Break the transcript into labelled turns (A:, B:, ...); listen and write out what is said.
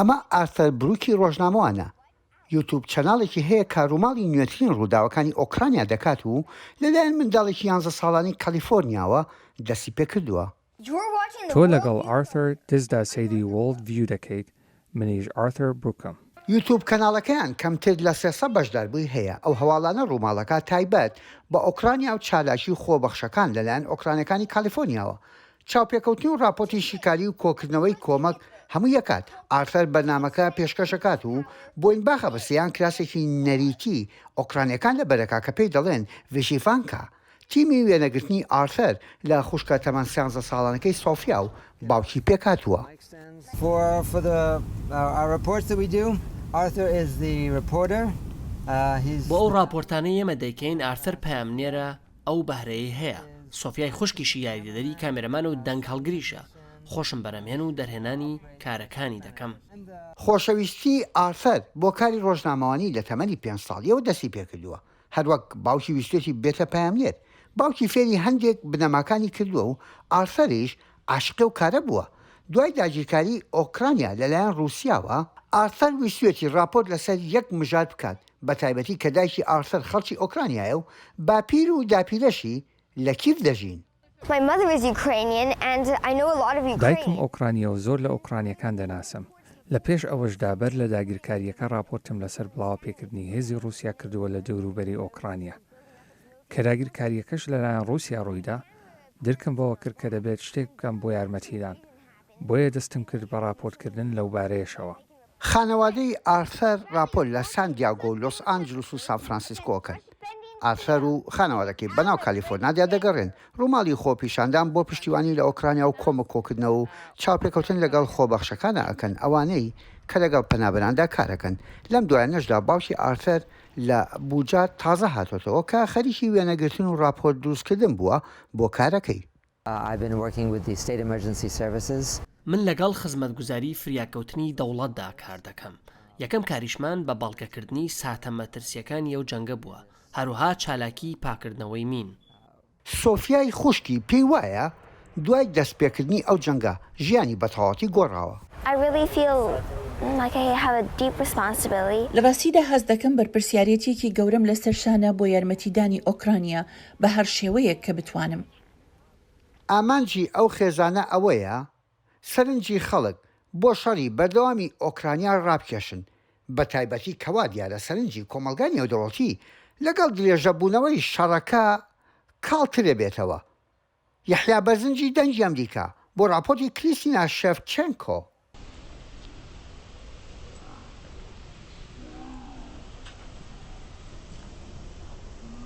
A: ئەمە ئارثەر بروکی ڕۆژنامەوانە، یوتوب channel ێکی هەیە کە ڕووماڵی نوێترین ڕووداوەکانی ئۆکرانیا دەکات و لەلایەن منداڵێکی یانزە ساڵانی کالیفۆرنیاوە دەستی پێکردووە.
B: تۆ لەگەڵ ئارثەر دزدا سەیری World View دەکەیت، منیش ئارثەر بروکم.
A: یوتوب کەناڵەکەیان کەمتر لە 300 بەشداربووی هەیە، ئەو هەواڵانە ڕووماڵەکە تایبەت بە ئۆکرانیا و چالاکی خۆبەخشەکان لەلایەن ئۆکرانیەکانی کالیفۆرنیاوە چاوپێکەوتن و ڕاپۆرتی شیکاری و کۆکردنەوەی کۆمەک هەمووی ئەکات، ئارثەر بەرنامەکە پێشکەش ئەکات و بۆینباخە بە سێیان کراسێکی نەریتی ئۆکرانیەکان لەبەرەکا کە پێی دەڵێن ڤیشیڤانکا. تیمی وێنەگرتنی ئارثەر لە خوشکە تەمەن سیانزە ساڵانەکەی سۆفیا و باوکی پێکهاتووە.
C: بۆ ئەو ڕاپۆرتانەی ئێمە دەیکەین ئارثەر پەیامنێرە، ئەو بەهرەیەی هەیە، سۆفیای خوشکیشی یاریدەدەری کامێرەمان و دەنگ هەڵگریشە، خۆشم بەرهەمهێن و دەرهێنانی کارەکانی دەکەم.
A: خۆشەویستی ئارثەر بۆ کاری ڕۆژنامەوانی لە تەمەنی پێنج ساڵییەوە دەستی پێکردووە، هەروەک باوکی ویستویەتی ببێتە پەیامنێر، باوکی فێری هەندێک بنەماکانی کردووە و ئارثەریش عاشقی ئەو کارە بووە. دوای داگیرکاریی ئۆکرانیا لەلایەن ڕووسیاوە، ئارثەر ویستویەتی ڕاپۆرت لەسەر یەک مژار بکات، بەتایبەتی کە دایکی ئارثەر خەڵکی ئۆکرانیایە و باپیر و داپیرەشی لە کیڤ دەژین.
B: دایکم ئۆکرانییە و زۆر لە ئۆکرانییەکان دەناسم. لە پێش ئەوەشدا بەر لە داگیرکارییەکە ڕاپۆرتم لەسەر بڵاوەپێکردنی هێزی ڕووسیا کردووە لە دەوروبەری ئۆکرانیا. کە داگیرکارییەکەش لەلایەن ڕووسیا ڕوویدا، درکم بەوە کرد کە دەبێت شتێک بکەم بۆ یارمەتیدان، بۆیە دەستم کرد بە ڕاپۆرتکردن لەوبارەیەشەوە.
A: خانەوادەی ئارثەر ڕاپۆرت لە سان دیاگۆ و لۆس ئانجلوس و سان فرانسیسکۆ ئەکەن. ئارثەر و خانەوادەکەی بەناو کالیفۆرنادا دەگەڕێن، ڕووماڵی خۆپیشاندان بۆ پشتیوانی لە ئۆکرانیا و کۆمەک کۆکردنەوە و چاوپێکەوتن لەگەڵ خۆبەخشەکانا ئەکەن، ئەوانەی کە لەگەڵ پەنابەراندا کارئەکەن. لەم دوایانەشدا باوکی ئارثەر لە بوجا تازە هاتۆتەوە کە خەریکی وێنەگرتن و ڕاپۆرت دروستکردن بووە بۆ کارەکەی.
C: من لەگەڵ خزمەتگوزاری فریاکەوتنی دەوڵەتدا کار دەکەم. یەکەم کاریشمان بە بەڵگەکردنی ساتە مەترسییەکانی ئەو جەنگە بووە، هەروەها چالاکیی پاککردنەوەی مین.
A: سۆفیای خوشکی پێی وایە دوای دەستپێکردنی ئەو جەنگە ژیانی بە تەواوەتی گۆڕاوە.
D: لە ڕاستیدا هەست دەکەم بەرپرسیارێتییەکی گەورەم لەسەر شانە بۆ یارمەتیدانی ئۆکرانیا بە هەر شێوەیەک کە بتوانم.
A: ئامانجی ئەو خێزانە ئەوەیە سەرنجی خەڵک بۆ شەڕی بەردەوامی ئۆکرانیا ڕابکێشن، بەتایبەتی کە وا دیارە سەرنجی کۆمەڵگای نێودەوڵەتی لەگەڵ درێژەبوونەوەی شەڕەکە کاڵترەبێتەوە. یەحیا بەرزنجی دەنگی ئەمریکا بۆ ڕاپۆرتی کریستینا شێفچێنکۆ.